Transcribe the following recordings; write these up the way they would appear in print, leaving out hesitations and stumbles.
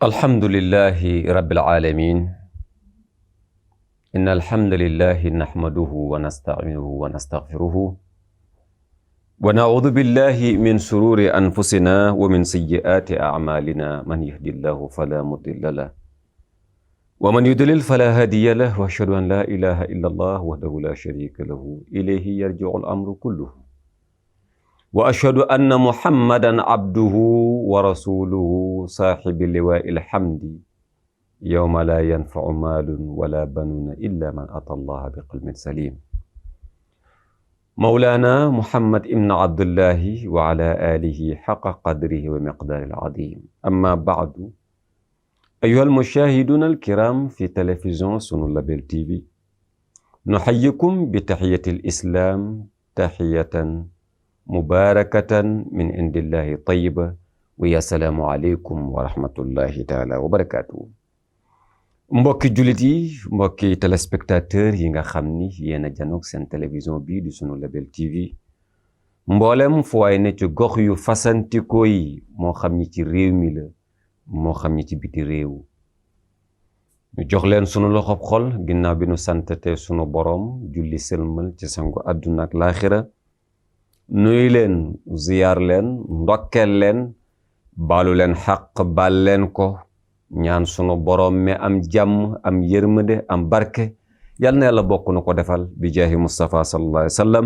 الحمد لله رب العالمين إن الحمد لله نحمده ونستعينه ونستغفره ونعوذ بالله من شرور أنفسنا ومن سيئات أعمالنا من يهد الله فلا مضل له ومن يضلل فلا هادي له وأشهد أن لا إله إلا الله وحده لا شريك له إليه يرجع الأمر كله وأشهد أن محمدا عبده ورسوله صاحب اللواء الحمد يوم لا ينفع مال ولا بنون إلا من أتى الله بقلب سليم مولانا محمد ابن عبد الله وعلى آله حق قدره ومقدار العظيم أما بعد أيها المشاهدون الكرام في تلفزيون سنو لابيل تي في نحييكم بتحية الإسلام تحية مباركة من عند الله طيبة ويا السلام عليكم ورحمة الله تعالى وبركاته mbokki jullit yi mbokki téléspectateur yi nga xam ni yéen a janoog seen télévision bii di sunu label TV mboolem fu waay ne ci gox yu fasantikoo yi moo xam ñi ci réew mi la moo xam ñi ci biti réew ñu jox leen sunu loxob xol ginnaaw bi nu santate sunu boroom julli sëlmal ci sangu àdduna ak laaxira nuyu leen ziyaar leen ndokkeel leen baalu leen xaq baal leen ko ñaan sunu boroom mi am jàmm am yërmande am barke yal na yàlla bokk na ko defal bi jaahi Mustafa sallallahu alayhi wa sallam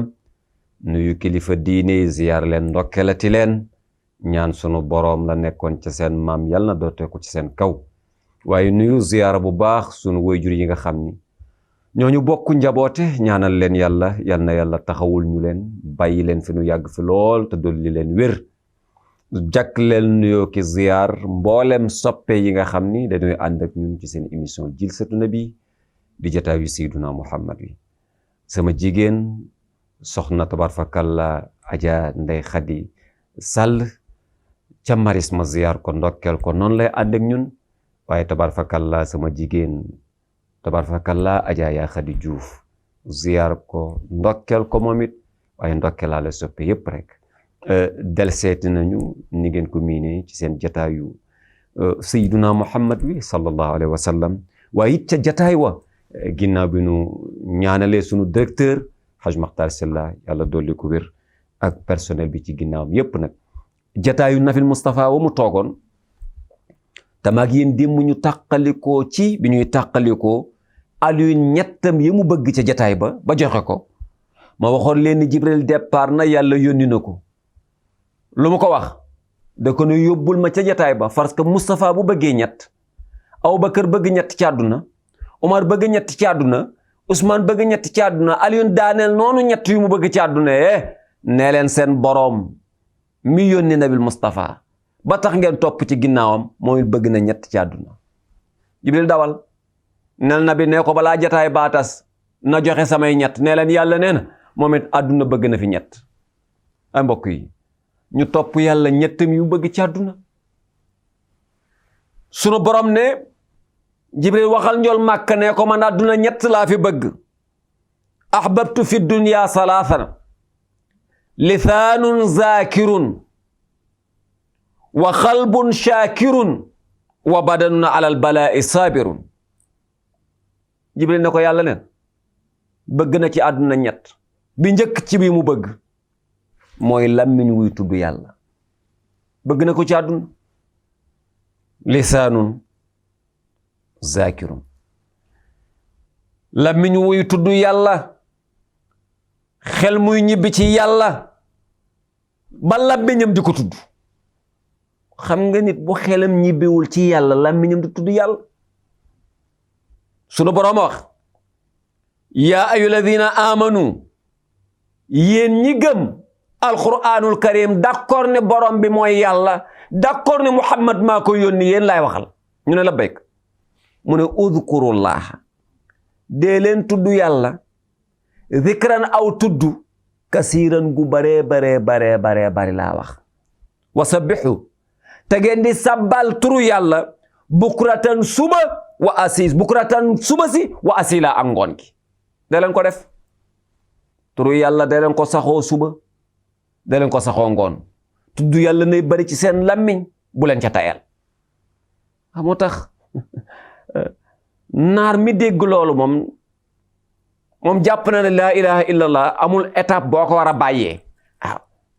nuyu kilifa diine ziyaar leen ndokkeelati leen ñaan sunu boroom la nekkoon ci seen maam yal na dootee ko ci seen kaw waaye nuyu ziyaara bu baax sunu waajur yi nga xam ni ñooñu bokk njaboote ñaanal leen yàlla yal na yàlla taxawul ñu leen bàyyi leen fi nu yàgg fi lool te dolli leen wér jàkk leen nuyoo ki ziyaar mboolem soppe yi nga xam ni dañuy ànd ak ñun ci seen émission Jilsatu Nabi di jataayu Seyduna Muhammad wi sama jigéen soxna tabarfakalla Aja Ndey Xadi Sàll ca maris ma ziyaar ko ndokkel ko noonu lay ànd ak ñun waaye tabarfakalla sama jigéen tabarfakalla Aja yaa Xadi Juuf ziyaar ko ndokkel ko moom it waaye ndokkelaale soppe yépp rek del seeti nañu ni ngeen ko miine ci seen jataayu Sayyiduna Muhammad wi sallallahu alayhi wa sallam waaye it ca jataay wa ginnaaw bi nu ñaanalee sunu directeur Haj Makhtar Sylla yàlla dolli ko wér ak personnel bi ci ginnaawam yépp nag jataayu Nafil Moustapha wa mu toogoon tamaag yéen démb ñu tàqalikoo ci bi ñuy tàqalikoo Alioune ñettam yi mu bëgg ca jataay ba joxe ko ma waxoon leen ni Jibril départ na yàlla yónni na ko lu mu ko wax da ko ne yóbbul ma ca jataay ba parce que Moustapha bu bëggee ñett Aboubacar bëgg ñett ci àdduna Omar bëgg ñett ci àdduna Ousmane bëgg ñett ci àdduna Alioune daaneel noonu ñett yu mu bëgg ci àdduna nee leen seen boroom mi yónni Nabil Moustapha ba tax ngeen topp ci ginnaawam moom it bëgg na ñett ci àdduna Jibril dawal nel na bi nee ko balaa jataay baatas na joxe samay ñett nee leen yàlla nee na moom it àdduna bëgg na fi ñett ay mbokk yi ñu topp yàlla ñettam yu bëgg ci àdduna sunu borom ne Jibril waxal njool Màkka ne ko man àdduna ñett laa fi bëgg ahbabtu fi dunya salaasan lisaanun zaakirun wa xalbun shaakirun wa badanun alal balaa'i saabirun Jibril ne ko yàlla neen bëgg na ci àdduna ñett bi njëkk ci bi mu bëgg mooy làmmiñ wuy tudd yàlla bëgg na ko ci àdduna lisaanun zaakirun làmmiñ wuy tudd yàlla xel muy ñibbi ci yàlla ba làmmiñam di ko tudd xam nga nit bu xelam ñibbiwul ci yàlla làmmiñam di tudd yàlla sunu boroom wax yaa ayyuhalladhina amanu yéen ñi gëm alquranul karim d'accord ne borom bi mooy yàlla d'accord ne Muhammad maa ko yónni yéen laay waxal ñu ne la béyk mu ne udkurullaha dee leen tudd yàlla zikran aw tudd kasiiran gu bare laa wax wasabbihu te ngeen di sabbal turu yàlla bukratan suba wa asis bukratan suba si wa asila ak ngoon gi dee leen ko def turu yàlla dee leen ko saxoo suba dee leen ko saxoo ngoon tudd yàlla nay bari ci seen làmmiñ bu leen ca tayal moo tax naar mi dégg loolu moom jàpp na ne laa ilaha illallah amul étape boo ko war a bàyyee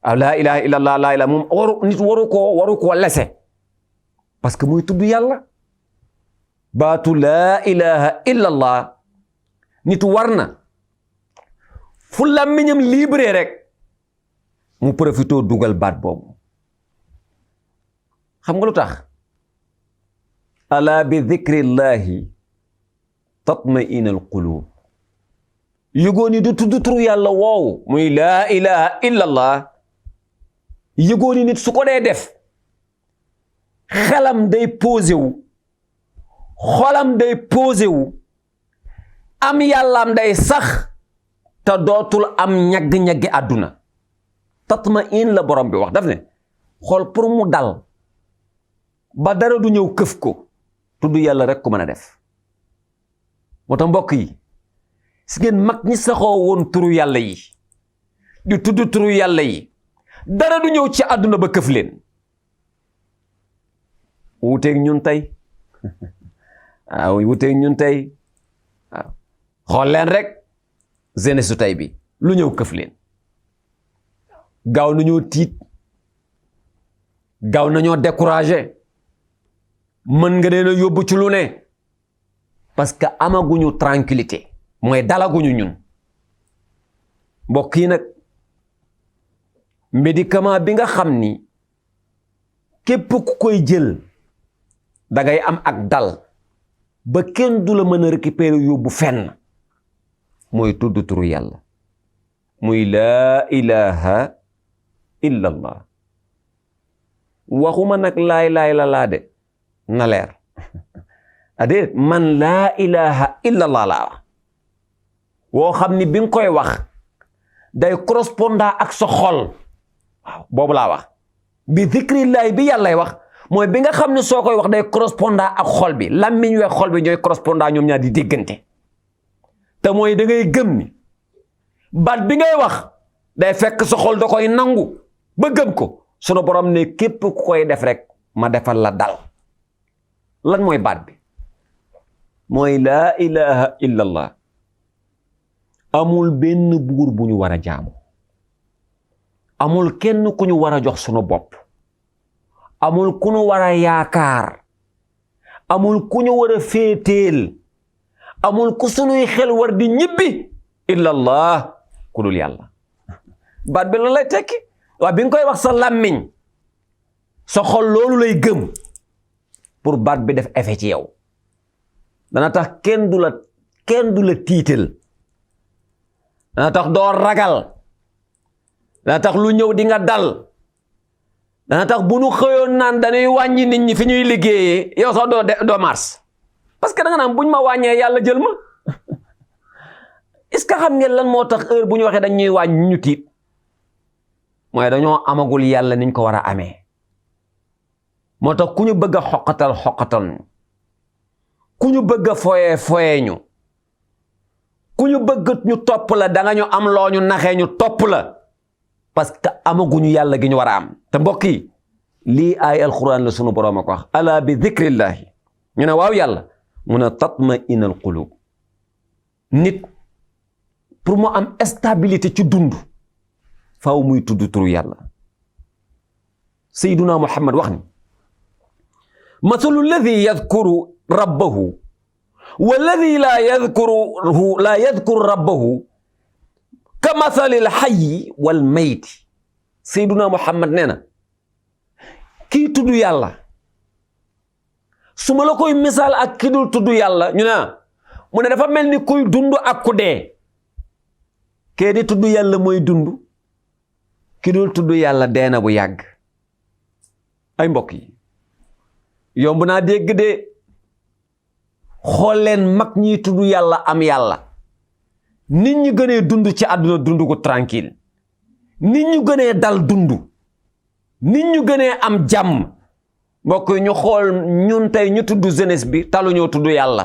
waaw laa ilaha illallah laa ilaha moom nit waru koo lese parce que muy tudd yàlla baatu laa ilaha illallah nit war na fu làmmiñam libre rek mu profité dugal baat boobu xam nga lu tax ala bi dhikrillahi tatma'innu al-qulub yëgoon ni du tudd turu yàlla woowu muy laa ilaha illallah yëgoon ni nit su ko dee def xelam day posé wu xolam day posé wu am yàllaam day sax te dootul am ñagg-ñaggi àdduna tatma'in la borom bi wax daf ne xool pour mu dal ba dara du ñëw këf ko tudd yàlla rek ko mën a def moo tax mbokk yi si ngeen mag ñi saxoo woon turu yàlla yi di tudd turu yàlla yi dara du ñëw ci àdduna ba këf leen wuuteeg ñun tey waaw wuuteeg ñun tey waaw xool leen rek jeunesse su tey bi lu ñëw këf leen gaaw nañoo tiit gaaw nañoo découragé mën nga leen a yóbbu ci lu ne parce que amaguñu tranquillité mooy dalaguñu ñun mbokk yi nag médicament bi nga xam ni képp ku koy jël da ngay am ak dal ba kenn du la mën a récupérer yóbbu fenn mooy tudd turu yàlla muy laa ilaha illallah waxuma nag laay la laa de na leer adéet man laa ilaha illallah laa wax woo xam ni bi nga koy wax day correspondant ak sa xol waaw boobu laa wax bi zikrillahi bi yàllay wax mooy bi nga xam ne soo koy wax day correspondant ak xol bi làmmiñ we xol bi ñooy correspondant ñoom ñaar di déggante te mooy da ngay gëm ni baat bi ngay wax day fekk sa xol da koy nangu ba gëm ko sunu borom ne képp ku koy def rek ma defal la dal lan mooy baat bi mooy laa ilaha illallah amul benn buur bu ñu war a jaamu amul kenn ku ñu war a jox sunu bopp amul ku ñu war a yaakaar amul ku ñu war a féeteel amul ku sunuy xel war di ñibbi illallah ku dul yàlla baat bi lan lay tekki waaw bi nga koy wax sa làmmiñ sa xol loolu lay gëm pour baat bi def effet ci yow dana tax kenn du la tiital dana tax doo ragal dana tax lu ñëw di nga dal dana tax bu nu xëyoon naan dañuy wàññi nit ñi fi ñuy liggéeyee yow sax doo mars parce que da nga naan buñ ma wàññee yàlla jël ma est-ce que xam ngeen lan moo tax heure bu ñu waxee dañuy wàññi ñu tiit mooy dañoo amagul yàlla niñ ko war a amee moo tax ku ñu bëgg a xoqatal ku ñu bëgg a foyee ñu ku ñu bëgg ñu topp la da nga ñu am loo ñu naxee ñu topp la parce que amaguñu yàlla gi ñu war a am te mbokk yi lii ay alquran la sunu borom a ko wax ala bi dhikrillahi ñu ne waaw yàlla mu ne tatma'innul qulub nit pour mu am stabilité ci dund faaw muy tudd turu yàlla sayyiduna muhammad wax ni mathalu alladhi yadhkuru rabbahu walladhi la yadhkuru rabbahu ka mathalil hayyi wal mayti sayyiduna muhammad nee na kii tudd yàlla su ma la koy misaal ak ki dul tudd yàlla ñu ne mu ne dafa mel ni kuy dund ak ku dee kee di tudd yàlla mooy dund ki dul tudd yàlla dee na bu yàgg ay mbokk yi yomb naa dégg de xool leen mag ñiy tudd yàlla am yàlla nit ñi gënee dund ci àdduna dund ko tranquille nit ñu gënee dal dund nit ñu gënee am jàmm mbokk yi ñu xool ñun tey ñu tudd jeunesse bi taluñoo tudd yàlla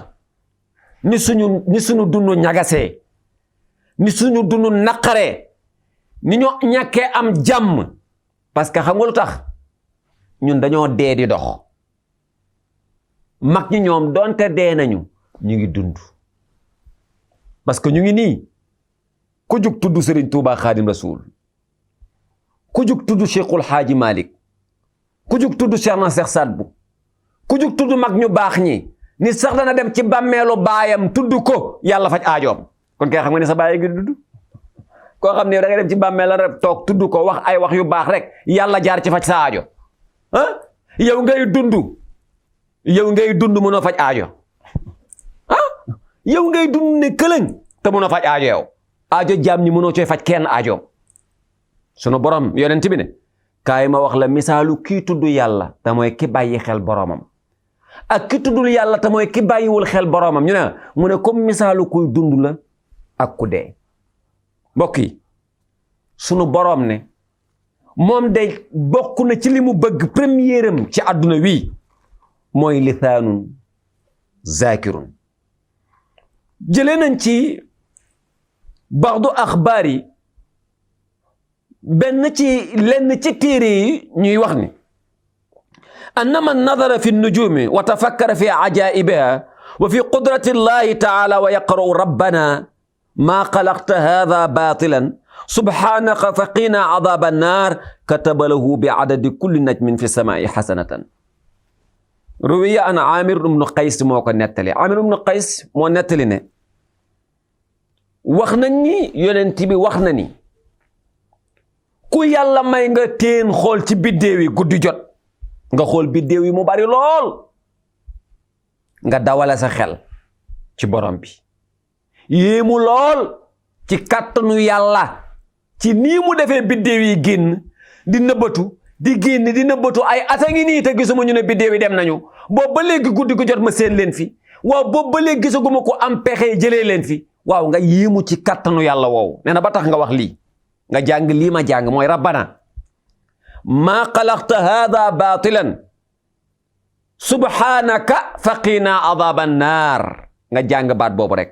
ni suñu dund ñagasee ni suñu dund naqaree ni ñu ñàkkee am jàmm parce que xam nga lu tax ñun dañoo dee di dox mag ñi ñoom doonte dee nañu ñu ngi dund parce que ñu ngi nii ku jug tudd Serigne Touba Khadim Rasoul ku jug tudd Cheikhul Haaji Malick ku jug tudd Cheikh na Cheikh Saad Bou ku jug tudd mag ñu baax ñi ni sax dana dem ci bàmmeelu baayam tudd ko yàlla faj aajoom kon kay xam nga ne sa baay ngi dund koo xam ne da nga dem ci bàmmeel rek toog tudd ko wax ay wax yu baax rek yàlla jaar ci faj sa aajo ah yow ngay dund mënoo faj aajo ah yow ngay dund ne këlëng te mënoo faj aajo yow aajo jaam ñi mënoo cooy faj kenn aajo sunu borom yonent bi ne kaay ma wax la misaalu kii tudd yàlla te mooy ki bàyyi xel boromam ak ki tuddul yàlla te mooy ki bàyyiwul xel boromam ñu ne mu ne comme misaalu kuy dund la ak ku dee mbokk yi sunu borom ne moom day bokk na ci li mu bëgg premièram ci àdduna wi mooy lisaanun zaakirun jëlee nañ ci baxdu axbaar yi lenn ci téere yi ñuy wax ni anna man nadara fi nujumi wa tafakkara fi ajaibiha wa fi qudrati llahi taala wa yaqra'u rabbana ma xalaqta hada batilan subhanaka faqina adaba annar kataba lahu bi adadi kulli najmin fi samai xasanatan ruwiya an amir ibnu qays moo ko nettali amir ibnu qays moo nettali ne wax nañ ni yonent bi wax na ni ku yàlla may nga teen xool ci biddéew yi guddi jot nga xool biddéew yi mu bari lool nga dawale sa xel ci borom bi yéemu lool ci kàttanu yàlla ci nii mu defee biddéew yi génn di nëbbatu di génn di nëbbatu ay ata ngi nii te gisuma ñu ne biddéew yi dem nañu boobu ba léegi guddi gu jot ma seen leen fi waaw boobu ba léegi gisaguma ko am pexe jëlee leen fi waaw nga yéemu ci kàttanu yàlla woowu nee na ba tax nga wax lii nga jàng lii ma jàng mooy rabbana maa xalaqta hada batilan subhanaka faqina adaba annar nga jàng baat boobu rek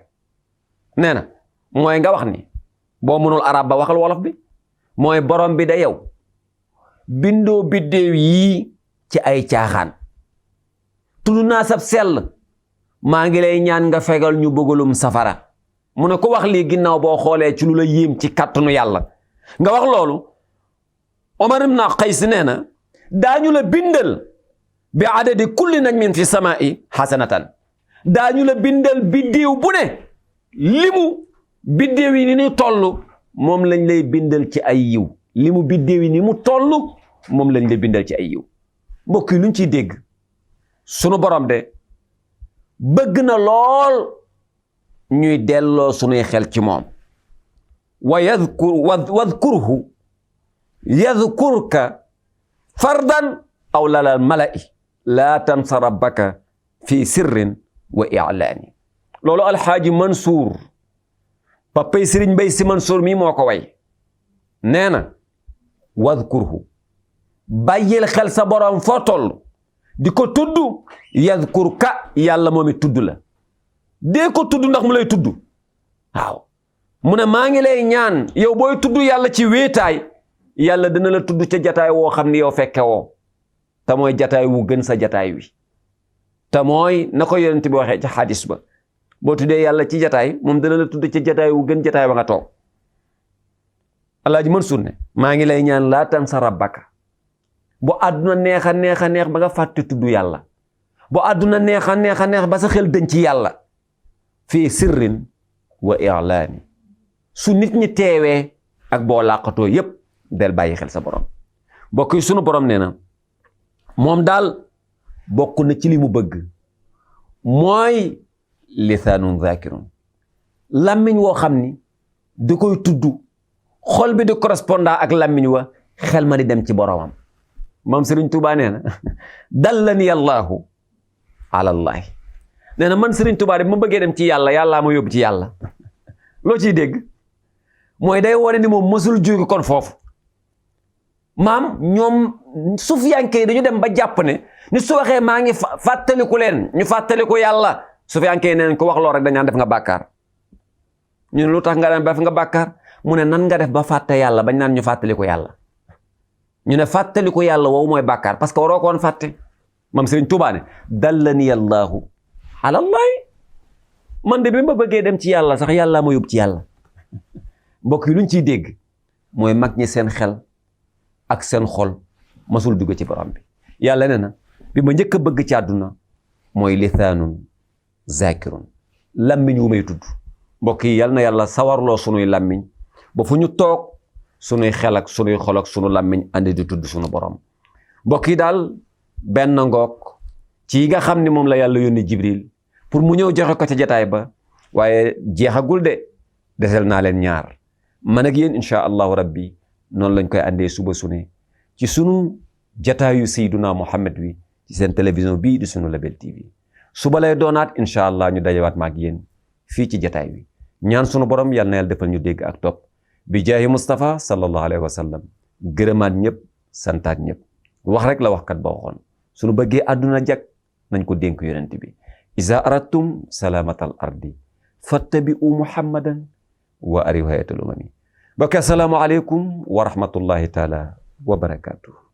nee na mooy nga wax ni boo mënul arab ba waxal wolof bi mooy borom bi da yow bindoo biddéew yii ci ay caaxaan tudd naa sab sell maa ngi lay ñaan nga fegal ñu bëggalum safara mu ne ko wax lii ginnaaw boo xoolee ci lu la yéem ci kàttanu yàlla nga wax loolu Omar ibn Qays nee na daañu la bindal bi adadi kulli najmin fi samaa'i hasanatan daañu la bindal biddéew bu ne limu biddéew yi ni ñu toll moom lañ lay bindal ci ay yiw limu biddéew yi ni mu toll moom lañ lay bindal ci ay yiw mbokk yi luñ ciy dégg sunu borom de bëgg na lool ñuy delloo sunuy xel ci moom wadkurhu yadkurka fardan aw lalal mala'i laa tansa rabbaka fi sirrin wa i'laani loolu alxaaji Mansour papay Sëriñ Mbay Si Mansour mi moo ko way nee na wadkurhu bàyyil xel sa boroom foo toll di ko tudd yadkurka yàlla moom it tudd la dee ko tudd ndax mu lay tudd waaw mu ne maa ngi lay ñaan yow booy tudd yàlla ci wéetaay yàlla dina la tudd ca jataay woo xam ni yow fekke woo te mooy jataay wu gën sa jataay wi te mooy na ko yonent bi waxee ci xadis ba boo tuddee yàlla ci jataay moom dina la tudd ca jataay wu gën jataay ba nga toog Alaaji Mansuur ne maa ngi lay ñaan laa tansa rabbaka bu àdduna neex a neex a neex ba nga fàtte tudd yàlla bu àdduna neex a neex a neex ba sa xel dëñ ci yàlla fii sirrin wa i'laani su nit ñi teewee ak boo làqatoo yépp del bàyyi xel sa borom bokk yi sunu borom nee na moom daal bokk na ci li mu bëgg mooy lisaanun zaakirun làmmiñ woo xam ni di koy tudd xol bi di correspondant ak làmmiñ wa xel ma di dem ci boromam moom Sëriñ Tuubaa nee na dallani allahu ala allahi nee na man Sëriñ Tuubaa de ma bëggee dem ci yàlla yàllaa ma yóbbu ci yàlla loo ciy dégg mooy day wone ni moom mësul jóge kon foofu maam ñoom sufiyanke yi dañu dem ba jàpp ne ni su waxee maa ngi fàttaliku leen ñu fàttaliku yàlla sufiyanke yi neen ko wax lool rek dañaan def nga bàkkaar ñu ne lu tax nga def nga bàkkaar mu ne nan nga def ba fàtte yàlla bañ naan ñu fàttaliku yàlla ñu ne fàttaliku yàlla woowu mooy bàkkaar parce que waroo ko woon fàtte mam Sëriñ Tuubaa ne dallani allahu alallahi, man de bi ma bëggee dem ci yàlla sax yàlla ma yóbbu ci yàlla. mbokk yi luñ ciy dégg mooy mag ñi seen xel ak seen xol masul dugg ci borom bi. yàlla ne na bi ma njëkk a bëgg ci àdduna mooy lisaanun zakirun, lammiñ wu may tudd. mbokk yi yal na yàlla sawarloo sunuy lammiñ ba fu ñu toog sunuy xel ak sunuy xol ak sunu lammiñ andi di tudd sunu borom. mbokk yi daal benn ngoog ci yi nga xam ne moom la yàlla yónni Jibril pour mu ñëw joxe ko ca jataay ba, waaye jeexagul de, desel naa leen ñaar. man ak yéen incha allahu rabbi noonu lañ koy andee suba su ne ci sunu jataayu Seyduna Muhammad wi ci seen télévision bii di sunu Label TV. suba lay doonaat incha allah ñu dajewaat maak yéen fii ci jataay wi. ñaan sunu borom yal na yàlla defal ñu dégg ak topp bi jaahi Mustafa sallallahu alayhi wa sallam. gërëmaat ñëpp, santaat ñëpp. wax rek la waxkat ba waxoon, sunu bëggee àdduna jag nañ ko dénk yonent bi. iza aradtum salamatal ardi fattabi'u muhammadan wa ariwayatul umami. bokk assalaamu aleykum wa rahmatullahi taala wa barakatuh.